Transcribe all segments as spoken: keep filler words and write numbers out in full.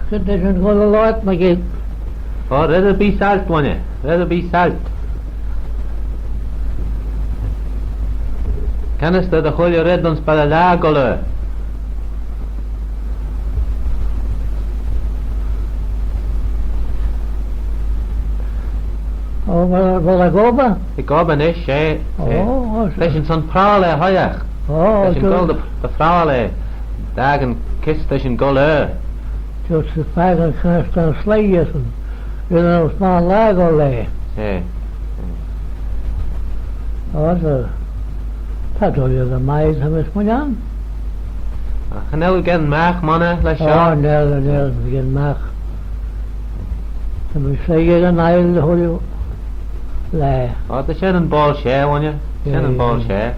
Cre ta shin goll er loayrt, my ghrian? O, red erbee salt, ghooinney. Red erbee salt. Canys ta dy chooilley red ayns Ballaugh goll er? O, vel, vel eh goll er? T'eh goll er nish, eh. O, eh. O, lesh yn son prowal eh hoiagh. O, lesh yn goll dy, dy prowal eh. Dt'ee ayn kys ta shin goll er? Just the fact that canys ta sleih ayns, you know, small lago lay. Eh. O, ta, ta dooinney dy mie, ta mish mychione. Cha nel oo geddyn magh monney lesh shoh? O, nel, nel, geddyn magh. Ta mish sleih ec yn aile dy chooilley laa. O, ta shen yn boayl share, ghooinney. Shen yn boayl share.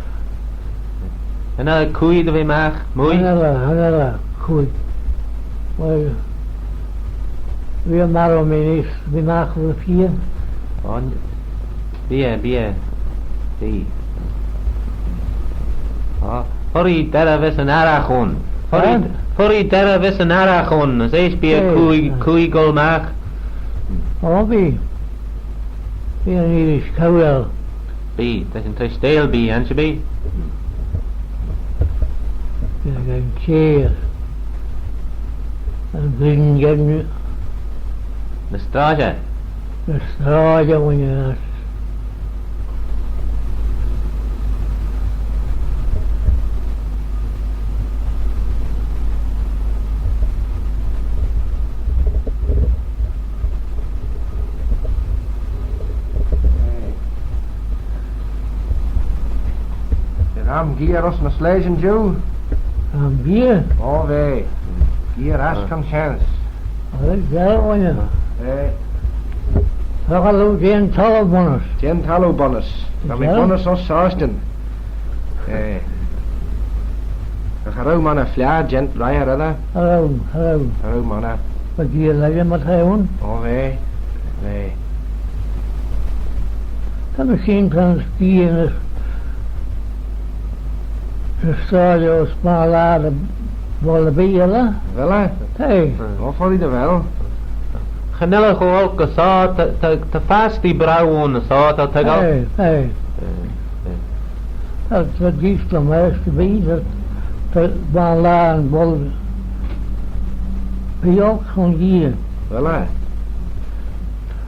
Cha nel eh cooie dy ve magh, mooie? Cha nel eh, cha nel eh cooie. Well, bee eh marroo mee neesht, bee magh dy feer. O, bee eh, bee eh, bee. O, hurree derrey vees yn arragh ayn. Hurree, hurree derrey vees yn arragh ayn, as eisht bee eh cooie, cooie goll magh. O, bee. Bee yn earish couyral. Bee, ta shin treishteil bee, aghterbee. Bee yn çheer. Yn ghrian geddyn. Ny strosey. Ny strosey, ghooinney. Ram geayr ayns ny sleityn jiu. Ram geayr? O, va. Geayr ass conscience. O, va, ghooinney. Eh. Vel oo jeh'n thalloo bunnys? Jeh'n thalloo bunnys. Ta mee bunnys ayns Sostyn. Eh. Cha row monney fliaghey jeant reih, cha row? Cha row, cha row. Cha row monney. Va geayr lane my ta ayn. O, va. Va. Ta machine ta'n skee ny, ny strosey ayns Ballaugh boayl erbee, vel eh? Vel eh? Hey. O, foddee dy vel. Cha nel eh cho olk as shoh, ta, ta, ta fastee braew ayn as shoh, ta, ta goll. Hey, hey. Eh, eh. Ta, ta geesh dy mast erbee, ta, ta Ballaugh boayl erbee olk son geayr. Vel eh?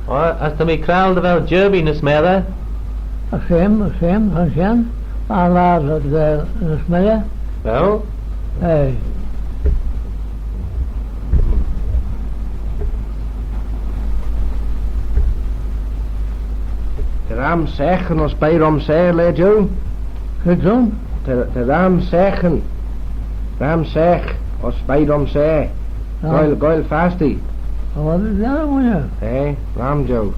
O, as ta mee credjal dy vel Derby ny s'messey. As shen, as shen, son shen. Ballaugh, eh, ny s'messey. Vel? Hey. Ta ram seagh ayns Bye Rhumsaa, laa jeu. Cre t'ayn? Ta, ta ram seagh, ram seagh ayns Bye Rhumsaa. Ah. Goaill, goaill fastee. Oh, well, yeah, well, yeah. Eh, ram jeu.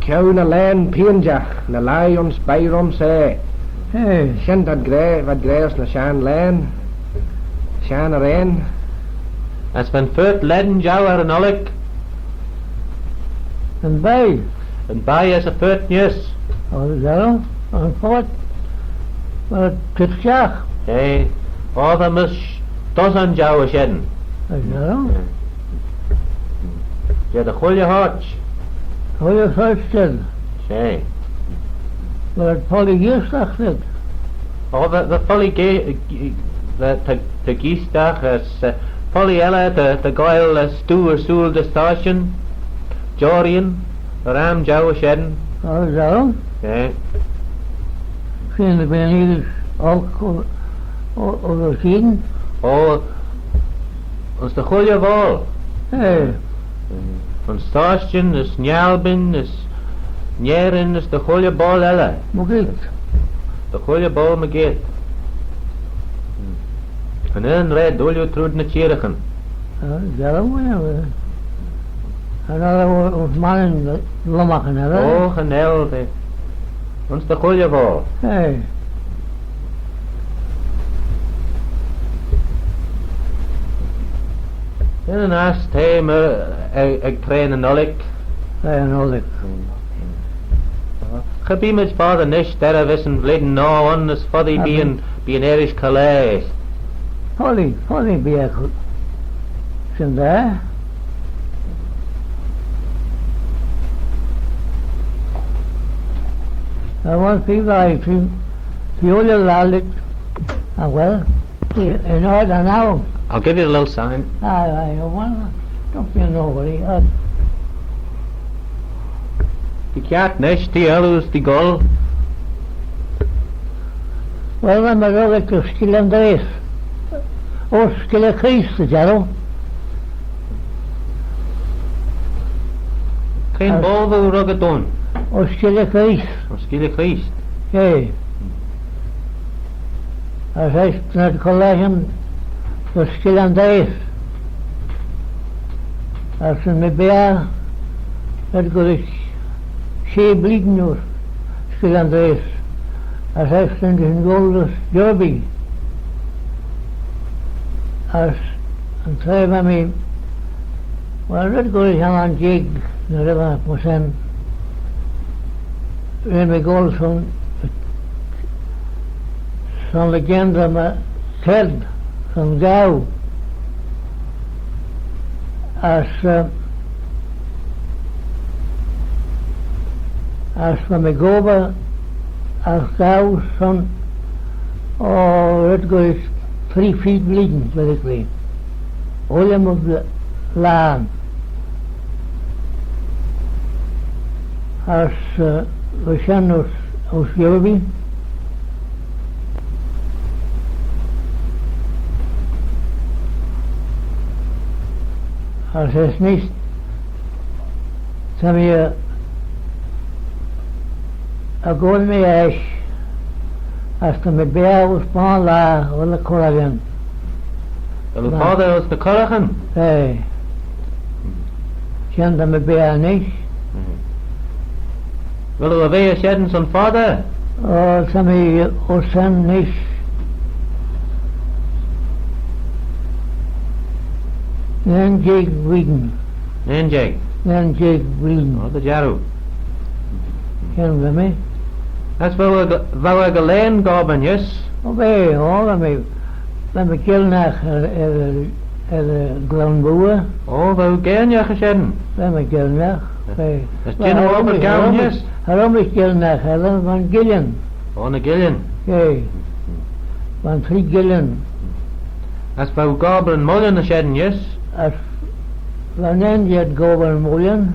Ceau ny laghyn piangey, ny lhie ayns Bye Rhumsaa. Eh. Shen t'ad gra, v'ad gra ayns ny shenn laghyn. Shenn arrane. As va'n phurt lane jeu er yn ollick. Yn bye? Yn bye as y phurt neesht. Oh, is that all? Yn phurt? Well, t'ad shiaght. Eh, oddys mysh dussan jeu ayns shen. Is that all? Eh. Jeh dy chooilley horch. Chooilley horch shen. She. Well, polly geaishtagh shen. O, va, va polly ge-, ge-, va, ta, ta geaishtagh as, eh, polly elley ta, ta goaill, eh, stoo ersooyl dy station. Joarreeyn, ram jeu ayns shen. Oh, is that all? Eh. She ny bee neesht olk o, o, o, shen. O, ayns dy chooilley boayl. Eh. Yn station, as Nalbin, as Nerin, as dy chooilley boayl elley. Mygeayrt. Dy chooilley boayl mygeayrt. Cha nel eh red ooilley trooid ny çheeraghyn. Ah, is that all? Cha nel eh ayns Mannin lomarcan, eh? O, cha nel, eh. Ayns dy chooilley boayl. Eh. Shen yn aght t'eh myr ec, ec traa yn ollick. Traa yn ollick. Cha bee mayd foddey nish derrey vees yn vlein noa ayn as foddee bee yn, bee yn earish collage. Foddee, foddee bee eh co-, Shen da. I want to be right. She, she only allowed it. Ah, well, in order now. I'll give you a little sign. Aye, aye, I want, don't be nobody. Uh, T'eh kiart nish, t'eh elley as t'eh goll. Well, I'm a rugged to Skyll Andreas. Or Skyll Chreest, jarroo. Cre'n boayl v'ou rugged ayn? Or Skyll Chreest. Or Skyll Chreest. Aye. As eisht, nagh collagh aym, va Skyll Andreas. As shen my bea, red gollrish shey blein, Skyll Andreas. As eisht shen goll dys Jervie. As yn traa va mee, well, red gollrish annym jeig, ny red myr shen. Ren mee goll son, son ny geddyn my chied, son gaaue. As, eh, as va mee gobbragh as gaaue son, oh, red gollrish three feed blein, basically. Ooilley my laghyn. As, eh, va shen uss, uss Jervie. As, as nish, ta mee, eh, er goll my ash, as ta my bea uss bun laa, uss ny corraghyn. Vel oo foddey uss ny corraghyn? Eh. Shen ta my bea nish. Vel oo er ve er shen son foddey? Oh, ta mee uss shen nish. Nane jeig blein. Nane jeig? Nane jeig blein. Oh, dy jarroo. Shen va mee. As v'ou ec, v'ou ec y laghyn gobbragh nish? Oh, va, oh, va mee, va mee Gaelnagh er, er, er, er Glion Mooar. Oh, v'ou Gaelnagh er shen? Va mee Gaelnagh, va. As jean oabbyr goan nish? Cha roish Gaelnagh elley, va'n Gillin. Oh, ny Gillin. Yeh. Va'n tree Gillin. As v'ou gobbragh yn mwyllin er shen nish? As va nane jeig gobbragh yn mwyllin.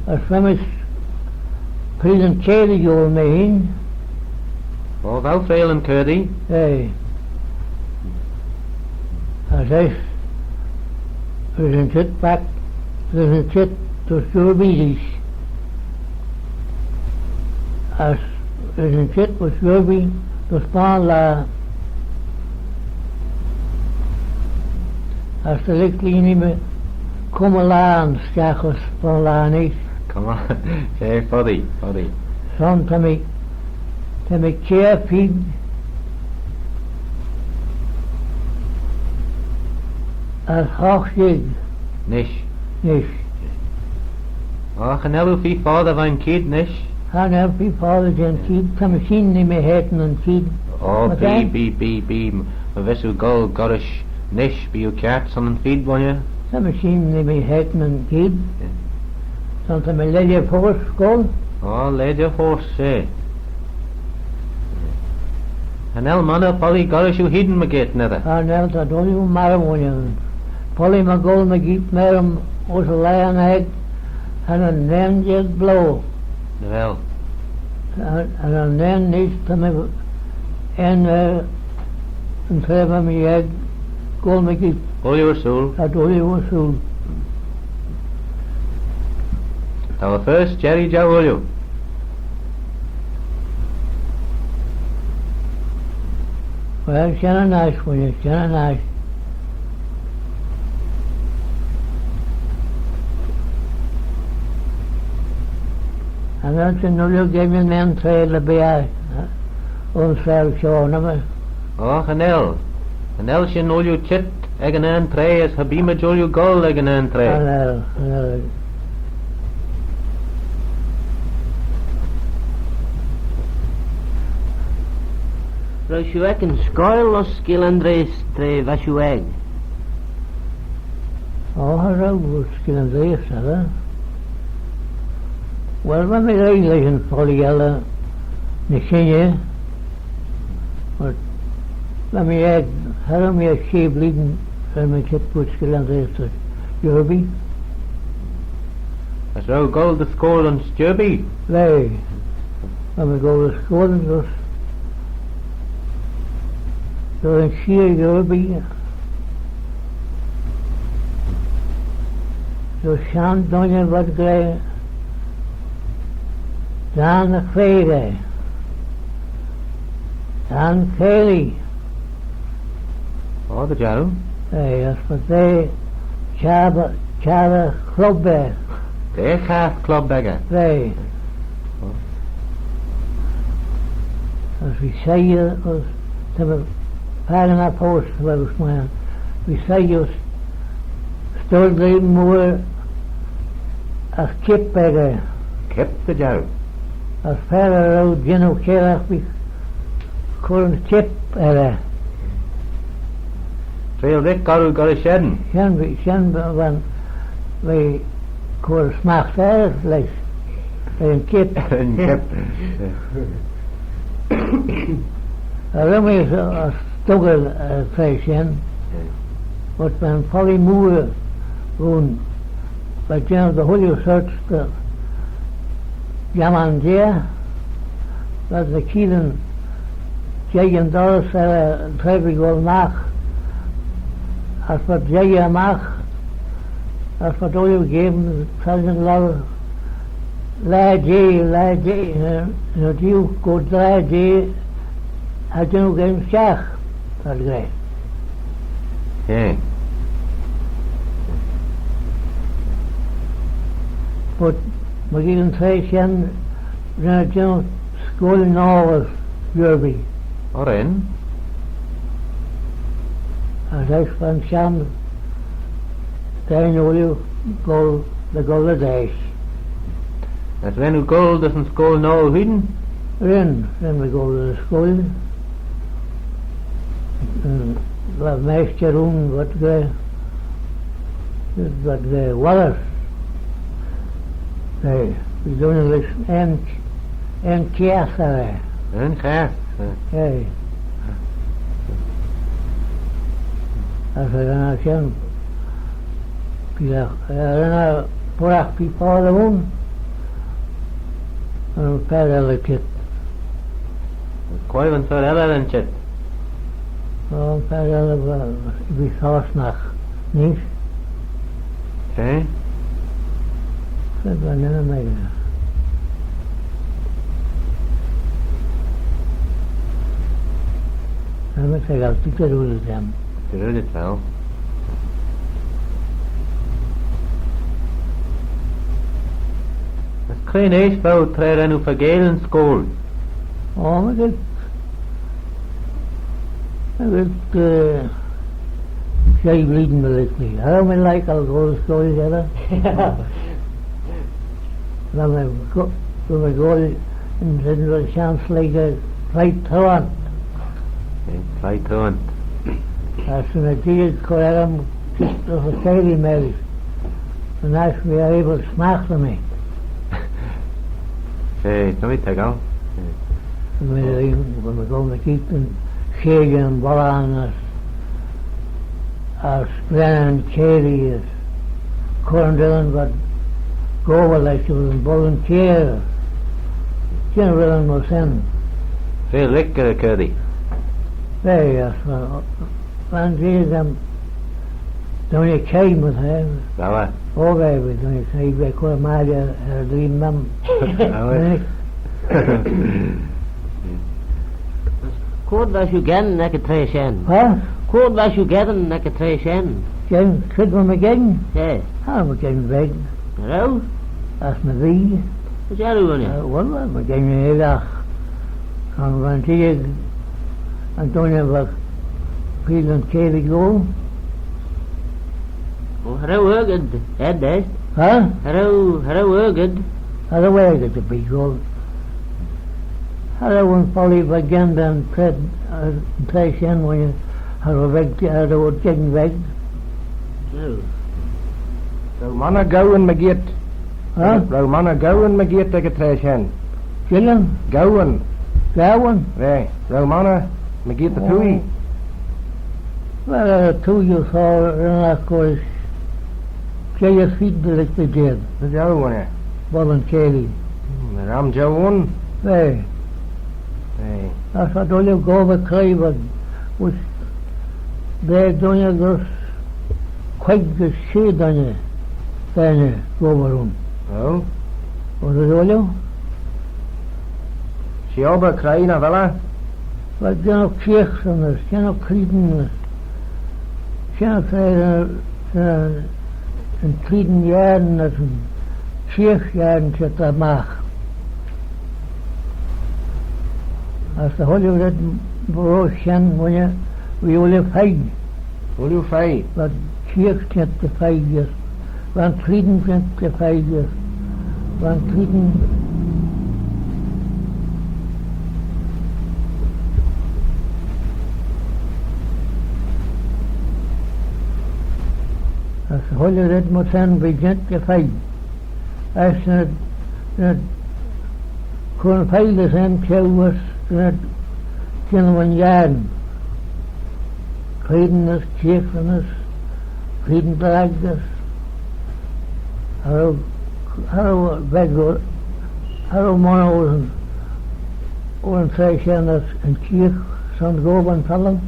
As va mee freayll yn keardail mee hene. Oh, v'ou freayll yn keardail? Eh. As eisht, ren shin çheet back, ren shin çheet dys Jervie. As ren shin çheet dys Jervie dys bun laa. As ta lurg lhieeney mee cummal laghyn stiagh ass bun laa nish. Cummal, eh, foddey, foddey. Son ta mee, ta mee kiare feed as hoght jeig. Nish. Nish. Oh, cha nel oo feer foddey veih'n cheead nish? Cha nel feer foddey jeh'n cheead. Ta mee sheeyney mee haitagh yn cheead. Oh, bee, bee, bee, bee. My vees oo goll gollrish nish, bee oo kiart son yn feed, vel? Ta mee sheeyney mee haitagh yn cheead. Son ta mee leggey foast goll. Oh, leggey foast, eh. Cha nel monney poillee gollrish oo hene mygeayrt, ny vel? Cha nel, t'ad ooilley marroo, vel. Poillee my goll mygeayrt, marym uss y laghyn aeg, cha nel nane jeig bleoagh. Ny vel. Cha, cha nel nane nish, ta mee er, eh, yn traa va mee ec goll mygeayrt. Ooilley ersooyl. T'ad ooilley ersooyl. T'ou er-fyrst jerree jeu ooilley? Well, shen yn aght, vel, shen yn aght. Cha nel shin ooilley geddyn nane traa dy beeagh, eh, ayns fer shoh, nagh vel? Oh, cha nel. Cha nel shin ooilley çheet ec yn un traa as cha bee mayd ooilley goll ec yn un traa. Cha nel, cha nel. Row shiu ec yn scoill ayns Skyll Andreas tra va shiu aeg? O, cha row skeeal a'n dra, eh? Well, va mee reilly yn folly elley ny shinney, but va mee ec, cha row mee ec shey bleeaney, ren mee çheet buill skeeal a'n dra ayns Derby. As row goll dy scoill ayns Derby? Va. Va mee goll dy scoill ayns, ayns yn shir Derby. Dy shenn dooinney v'ad gra Dan Creagh, Dan Carey. O, dy jarroo. Eh, as v'ad gra çhiaghey, çhiaghey club er. Gra çhiaghey club echey? Va. As v'eh soie, as ta mee paagyn er post, well, as my, v'eh soie as stoyl mooar as kip echey. Kip, dy jarroo? As fer dy row jannoo kiarit v'eh cur yn kip echey. Tra lurg orroo goll rish shen? Shen, shen, va, va, va cur smaght er lesh, yn kip. Yn kip. Cha row mee as, as stuck er, eh, traa shen, but va'n folly mooar ayn, va jannoo dy chooilley sorçh dy ghamman jeh, va ny keeadyn jeigagh dorrys er y traa v'eh goll magh, as v'ad jeigagh magh, as v'ad ooilley geam, traa yn laa, laa jeh, laa jeh, eh, ny diu goll draa jeh, cha jannoo geam stiagh, v'ad gra. Eh. But mygeayrt yn traa shen, ren eh jannoo scoill noa ayns Derby. O, ren? As eisht va'n shenn da'n ooilley goll, dy goll er daish. As ren oo goll dys yn scoill noa hene? Ren, ren mee goll dys yn scoill. Mm, va maighstir ayn, v'ad gra, v'ad gra Wallace. Eh, v'eh dooinney lesh un, un cheass, eh. Un cheass, eh. Eh. As cha ren eh shen, bee, eh, cha ren eh boiragh feer foddey ayn. Yn fer elley çheet. Quoi va'n fer elley ren çheet? O, yn fer elley va, va sostnagh neesht. Eh? Cre va'n ennym echey? Cha row mee toiggal, t'eh red, t'eh. T'eh red, t'eh. As cre'n eash v'ou tra ren oo faagail yn scoill? O, mygeayrt, mygeayrt, eh, shey bleeaney, my likely. Cha row mee laccal goll scoill elley. Va mee go-, va mee goll yn, yn shen sleih, eh, Clyde Truant. Eh, Clyde Truant. As yn jeig cur aym, just as a sheylee meill. Yn aght v'eh abyl smaght da mee. Eh, ta mee toiggal. Va mee, va mee goll mygeayrt yn sheaghey yn bollane as, as Glenn Carey as Corn Dillon, v'ad gobbragh lesh yn bollane çheh. Shen ren eh ayns shen. V'eh lurg er y kirree? Va, as, uh, va'n jeig, um, dooinney çheh, myr t'ad. Va, va. O, va, va dooinney çheh, va cur maille er, er y dreeym aym. Va, va. Cur va shiu geddyn ec y traa shen? Ha? Cur va shiu geddyn ec y traa shen? Geddyn, cre va mee geddyn? Eh. Cha row mee geddyn veg. Cha row? As my vie. As jarroo, enney? Eh, well, well, my geddyn veg. Cha row mee geddyn Antonia va Cleveland Carey goll. O, cha row argid, eh, eh? Ha? Cha row, cha row argid. Cha row argid erbee goll. Cha row yn folly va geddyn da'n traa, eh, traa shen, cha row veg, cha row geddyn veg. No. Row monney gaaue mygeayrt? Huh? Row monney gaaue mygeayrt ec y traa shen? Gillin? Gaaue. Gaaue? Row monney mygeayrt dy twoaie? Well, er y twoaie shoh ren eh goaill jeih as feed dy lick dy jed. Dy jeu, vel eh? Volunteery. Hmm, ram jeu ayn? V'eh. V'eh. As v'ad ooilley goll dy chroie, v'ad, v'ad daa dooinney gys queig gys shey dooinney, dooinney goll ayn. Oh. V'ad ooilley? She obbyr chroie, nagh vel eh? V'ad jannoo keeaghyn as jannoo creeadyn as jannoo, eh, eh, yn creeadyn yiarn as yn keeagh yiarn çheet magh. As dy chooilley red roish shen, ghooinney, v'ee ooilley feaie. Ooilley feaie? V'ad keeaghyn çheet dy feaie as v'ad creeadyn çheet dy feaie as v'ad creeadyn. As dy chooilley red myr shen v'ee çheet dy feaie. As, eh, eh, cur yn feaie dys aym çheu as, eh, jannoo yn yiarn. Creeadyn as keeaghyn as creeadyn dy lhag as cha row, cha row veg, cha row monney ayns yn, ayns yn traa shen as yn keeagh son goll ayn follym.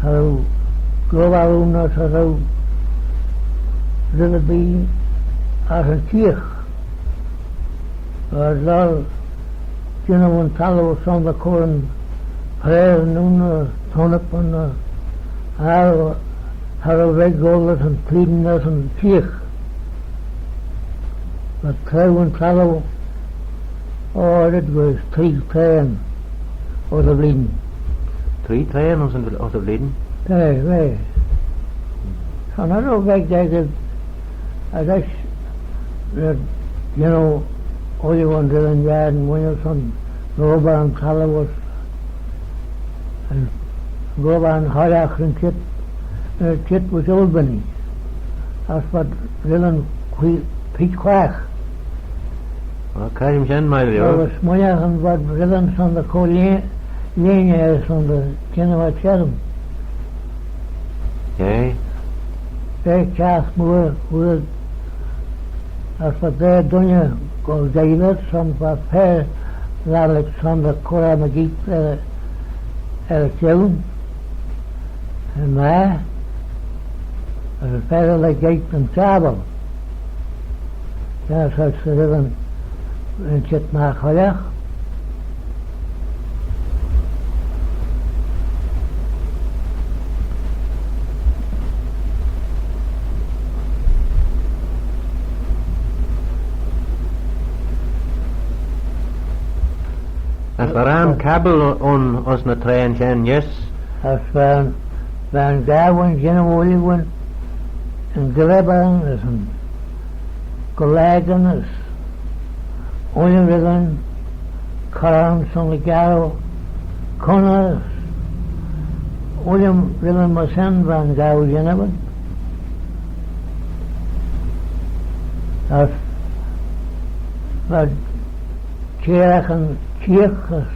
Cha row goll ayn as cha row red erbee as yn keeagh. V'ad lorg jannoo yn thalloo son dy chur yn prayer, ny, ny turnip, ny, cha row, cha row veg goll as yn creeadyn as yn keeagh. V'ad cliwe yn thalloo, oh, red gys tree traieyn ayns y vlein. Tree traieyn ayns y, ayns y vlein? V'eh, v'eh. Cha row veg echey, as eisht, eh, you know, ooilley yn dooinney yiarn, ghooinney son goll ayn thalloo as, eh, goll ayn hoiagh yn çheet, eh, çheet veih Albany. As v'ad red ayn quee-, peesh quaagh. Well, cailliu shen, my dear. Well, as smooinaghtyn v'ad red ayn son dy chur lhie-, lhieeney er son dy jannoo eh çhiarn. Okay. V'eh çhiass mooar, mooar, as v'ad daa dooinney goll jeih son va fer laccal son dy chur eh mygeayrt er, er y cheau. Yn mie, as fer laccal jeih yn çhiabbal. Shen as red ayn yn çheet magh hoiagh. As va ram cabbyl ayn ayns ny traieyn shen, yes? As va'n, va'n gaaue jannoo ooilley yn glebbyn as yn glagyn as ooilley red ayn cur ayn son dy gharroo cunney as ooilley red ayn myr shen va'n gaaue jannoo. As v'ad çheeraghyn keeaghyn as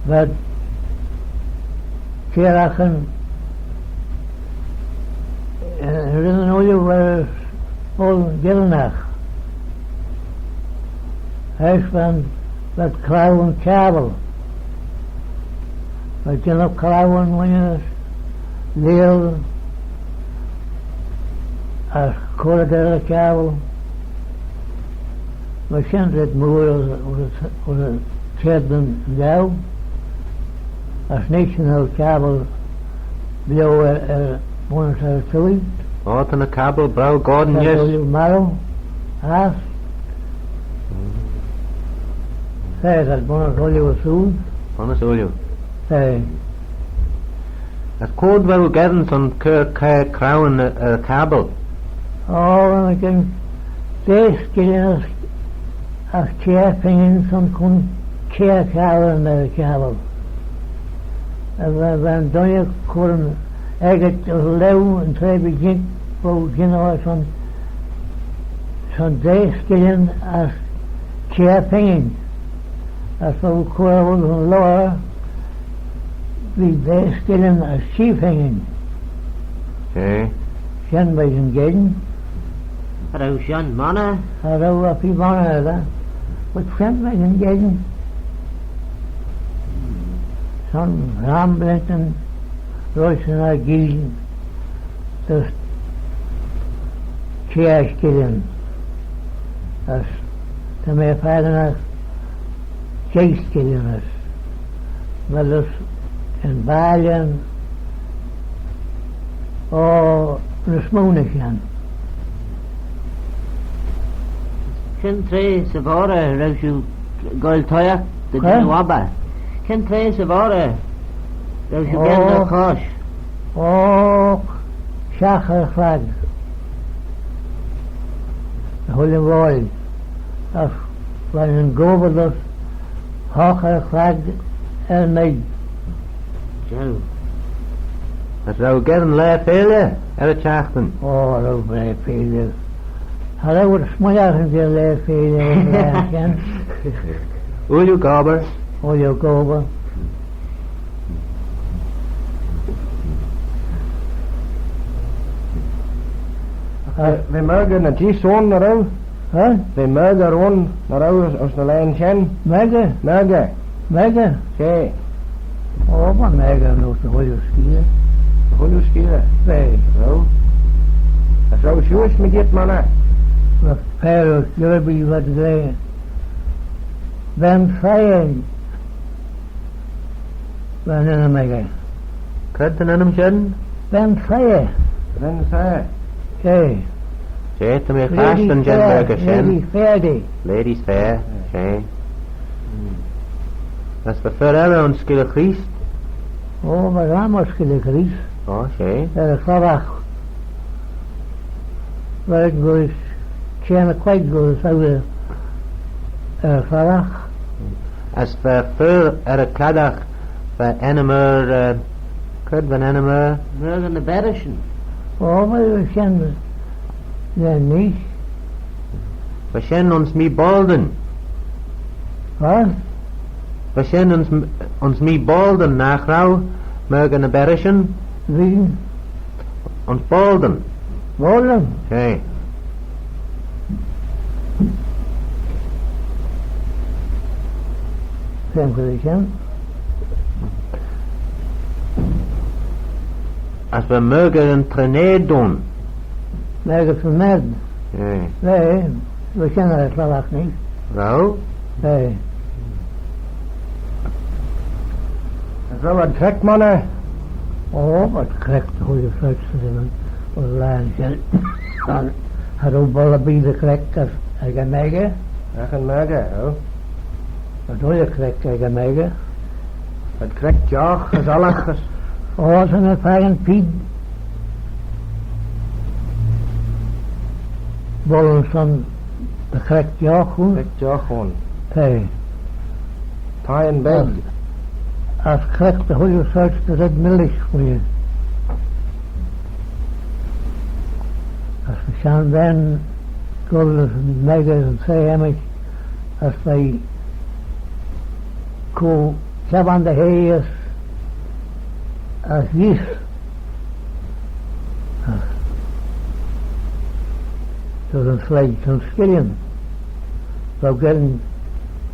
v'ad çheeraghyn, eh, red ayn ooilley v'ad boayl Gilleenagh. Eisht va'n, v'ad cliwe yn cabbyl. V'ad jannoo cliwe ayn, ghooinney, as lheeal as cur eh er y cabbyl. Va shen red mooar ayns, ayns, ayns y çhiarn daue. As nish cha nel cabbyl bio er, er bunnys er y twoaie. Oh, ta ny cabbyl braew goan, yes. Ooilley marroo. As. V'eh, ta bunnys ooilley ersooyl. Bunnys ooilley. V'eh. As quoid vel oo geddyn son cur, cur craueyn er, er y cabbyl? Oh, ren eh geddyn daa skillin as, as kiare pingin son cur kiare craueyn er y cabbyl. As va, va'n dooinney cur ayn Ec y laue yn traa v'eh jeant, v'ou jeant son, son daa skillin as kiare pingin. As v'ou cur orroo yn loayr, v'eh daa skillin as shee pingin. Eh. Shen v'eh yn geddyn. Cha row shen monney. Cha row eh feer monney, eh. But shen v'eh yn geddyn. Son ram bentyn roish yn argylleyn dys kiare skillin. As ta mee fakin jeih skillin as. Vel uss yn bailley, o, ny smoo na shen. Shen traa 'sy voghrey row shiu goaill toshiaght dy jannoo obbyr. Shen traa 'sy voghrey row shiu geddyn dy chosh. O, shiaght er y chlag. Dy chooilley voill. As va yn gobbyr dys hoght er y chlag er-mayd. Joe. As row geddyn laa feailley er y çhiaghtin? O, row laa feailley. Cha row ad smooinaghtyn jeh laa feailley er y laa shen. Ooilley gobbyr. Ooilley gobbyr. V'eh, v'eh margey ny jees ayn, nagh row? Huh? V'eh margey ayn, nagh row, ayns, ayns ny laghyn shen? Margey? Margey. Margey? She. O, va margey ayns y chooilley skeeal. Chooilley skeeal? V'eh. Row? As row shiuish mygeayrt monney? Va paarey girby v'ad gra. Va'n Fire. Va'n ennym echey. Cre ta'n ennym shen? Va'n Fire. Va'n Fire. She. She, ta mee fastyr jeh'n margey shen. Ladies' Fair. Ladies' Fair, she. As va fer elley ayns Skylley Chreest? O, va ram ayns Skylley Chreest. O, she. Er y chladdaght. V'ad goll, she ny queig goll, so, eh, er y chladdaght. As va fer er y chladdaght, va ennym er, eh, cre va'n ennym er? Margey ny Berrishyn. O, va shen, eh, nish. Va shen ayns Mee Boaldyn. What? Va shen ayns, ayns Mee Boaldyn, nagh row, margey ny Berrishyn? V'eh. Ayns Boaldyn. Boaldyn? She. Shen, shen. As va margey yn Trinaid ayn? Margey Trinaid? She. She. Va shen er y chladdaght nish. Row? She. As row ad creck monney? O, v'ad creck dy chooilley sorçh, as shen, ayns y laghyn shen. Cha row boayl erbee dy chreck as ec y margey. Ec y margey, row? V'ad ooilley creck ec y margey. V'ad creck jough as ollagh as... O, son eh fakin feed. Boaldyn son dy chreck jough ayn. Creck jough ayn. She. Thieyn beg. As, as creck dy chooilley sorçh dy red millish, wooinney. As va shenn ven goll dys yn margey yn traa emmys, as v'eh cur kiabban dy hey as, as yeast. As, dys yn sleih, son skillin. V'ou geddyn,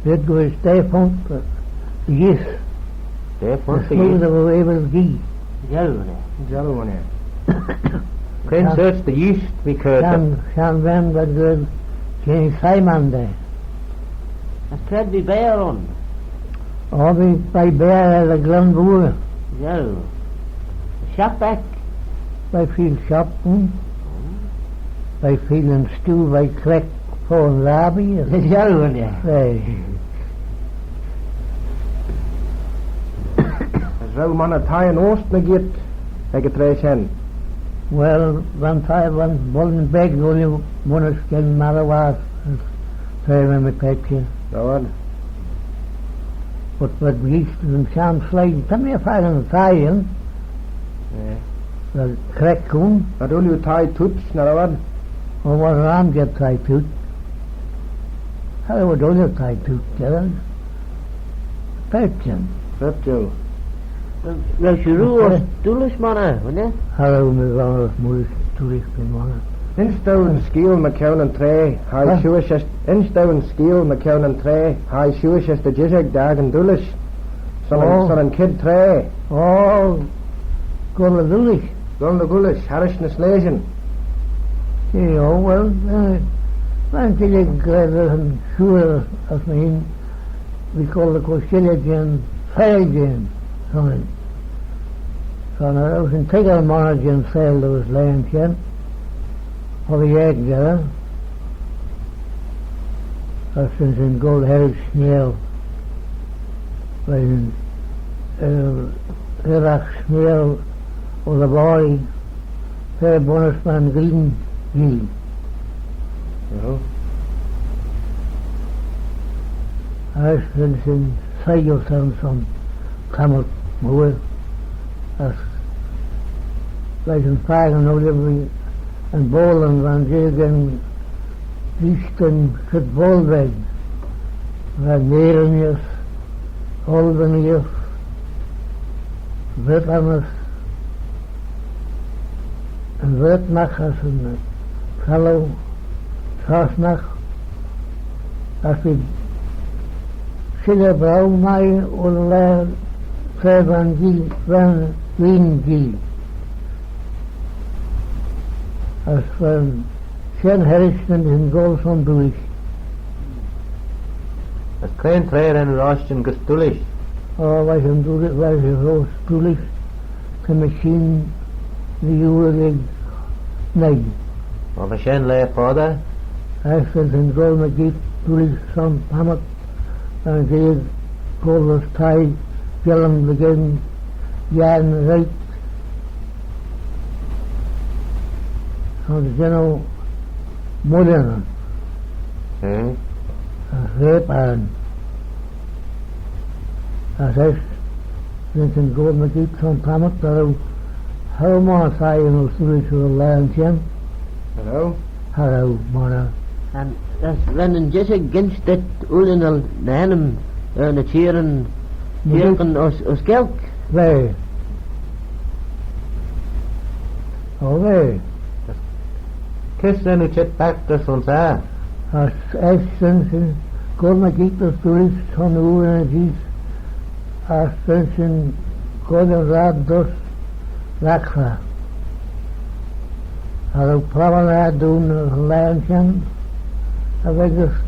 v'ad goll daa phunt dy yeast. Daa phunt dy yeast? As smooth as v'ou abyl gee. Jalloo, eh? Jalloo, eh? Cre'n sorçh dy yeast v'eh cur? Shenn, shenn ven v'ad goll, jeh'n Simon da. As cre v'eh beaghey ayn? O, v'eh, v'eh beaghey er y Glen Mooar. Jalloo. Shop eck? V'eh feer shop, hmm? V'eh feer yn stoo, v'eh creck fo'n lobby. Jalloo, eh? V'eh. As row monney thieyn oast mygeayrt ec y traa shen? Well, va'n thie, va'n boaldyn beg, ooilley monney skean marroo as, as traa va mee paitçhey. Row ad? But v'ad yeast yn shenn sleih, ta mee fakin thieyn. Eh. Well, crack coon. V'ad ooilley thie toots, nagh row ad? Oh, well, I'm get thie toot. How would ooilley thie toot, Kevin? Purchon. Purchon. Well, she roo us Doolish, monney, wouldn't it? Hello, my monney, Moorish, Doolish, my monney. Insh dou yn skeeal mychione yn traa, hie shiuish as, insh dou yn skeeal mychione yn traa, hie shiuish as dty jishig, Dagan Doolish. Son yn, oh, son yn chied traa. Oh, goll dy Doolish. Goll dy Doolish, harrish ny sleityn. Gee, oh, well, eh, va'n jishig, eh, yn shuirr as my hene, v'eh goll dy chooilley jeh'n seihll jeh'n son. Son, eh, as yn toiggal monney jeh'n seihll, as laghyn shen. Hug eh aeg, eh? As shen, shen goll harrish Sniel. Lesh yn, eh, hirragh Sniel ayns y boayrd, fer bunnys va'n ghrian jee. As shen, shen soie son, son tammylt mooar. As lesh yn fakin ooilley, yn boayl, va'n jeh gyn Christian, kit boayl v'ayd. Va'n Nerin neesht, Albin neesht, Britannys, yn Britannagh as yn Fallow, Sostnagh, as v'eh shilley braew mie ayns y laa, tra va'n ghrian, va'n ghrian jee. As va'n shen harrish shen, shen goll son Doolish. As cre'n traa ren oo roshtyn gys Doolish? O, lesh yn Doolish, lesh yn roast Doolish, ta machine dy yioor ec noi. O, va shen laa foddey? As shen, shen goll mygeayrt Doolish son pammit, va'n jeh goll as thie Jellym dy gheddyn, Jan Wright, son jannoo Mullinan. Eh? As Rape Aaron. As eisht, ren shin goll mygeayrt son pammit, dy row cha row monney soie ayns Doolish ayns y laghyn shen. Cha row? Cha row, monney. As, as ren yn jishig ginsh dhyt ooilley ny, ny ennym, eh, ny çheeryn, ny çheeryn ayns, ayns Gaelg? Va. O, va. Kys ren oo çheet back dys ayns eh? As eisht shen, shen goll mygeayrt ayns Doolish son oor ny jees, as shen, shen goll yn raad dys Wrexham. Cha row prowal ayd dooin yn laghyn shen, as veggys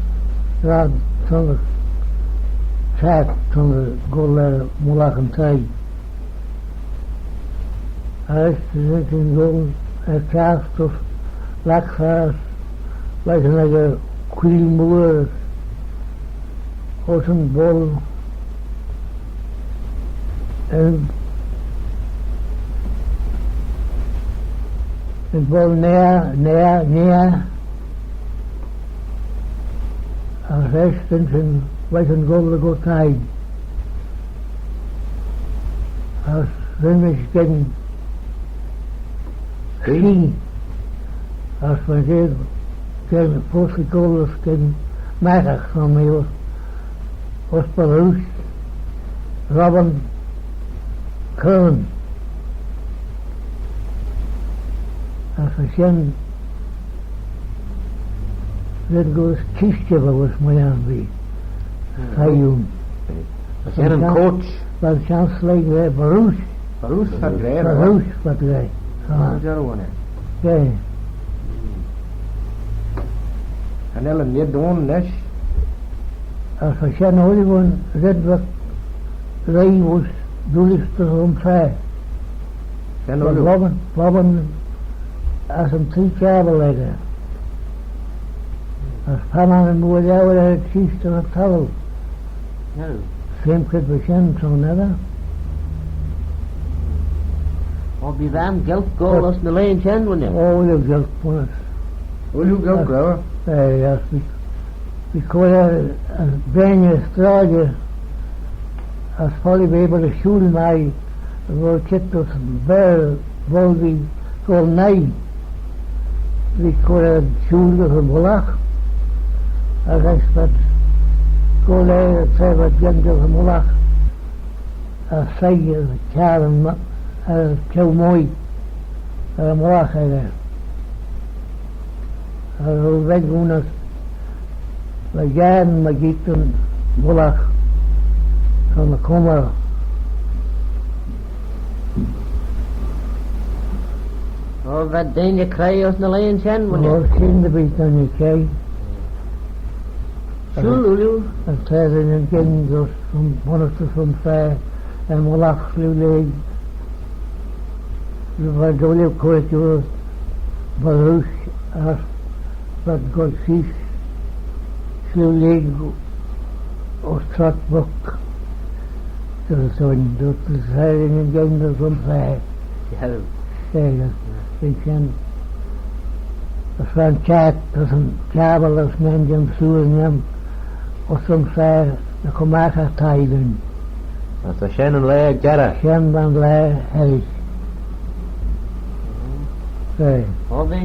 raad son y çhiat son goll er mullagh yn traa. As shen, shen goll er çhiass dys Wrexham, lesh yn echey queeyl mooar, as yn boayl, yn, yn boayl niar, niar, niar, as eisht shen, shen, lesh yn goll ec y thie. As ren mish gyn skee. As va'n jeh gyn foast goll as gyn magh son mee ayns, ayns baroosh Robin Curran. As va shen red goll as kishtey, va uss mie ayn v'eh. Faiyoom. As shen yn coach. Va'n chance lurg gra baroosh. Baroosh v'ad gra. Baroosh v'ad gra. Ah. Jarroo eh. Yeah. Cha nel yn lheid ayn nish. As va shen ooilley yn red va gra uss Doolish dys yn traa. Shen ooilley. Blobban, blobban as yn tree çhiabbal echey. As pammit mooar liauyr er y çheestey ny towal. No. Same kid va shen son eddyr. O, bee ram Gaelg goll ayns ny laghyn shen, wooinney? O, ooilley Gaelg bunnys. Ooilley Gaelg, row? Eh, as bee, bee cooidjey, eh, beigney stracey, as foddee bee, bee dy shooyl mie, ro çheet dys Baarle, B'fhearr v'eh goll nuy, v'eh cur yn shooyl gys y mullagh, agh eisht v'ad goll er y traa v'ad jeant gys y mullagh, as soie er y çhiarn, er y çheu-mooie, er y mullagh elley. Cha row veg ayn as va jeant mygeayrt yn mullagh son y cummey. O, va dooinney creoi ayns ny laghyn shen, vel? O, shen dy ve dooinney creoi. Shooyl ooilley. As t'ad ren yn jeant dys yn, bunnagh dys yn fer, er mullagh Shlieu League. V'ad ooilley cur ec dy baroosh as v'ad goll sheese Shlieu League ayns Trot Buck. Dys yn, dys yn, dys yn jeant dys yn fer. Jealous. Jealous. Ren shen, as va'n çhiatt, as yn çhiabbal, as yn engine, sooillyn aym, ayns yn fer, ny cummagh eh thie dooin. As ta shen yn laa jerrey. Shen va'n laa hirrish. Eh. O, va.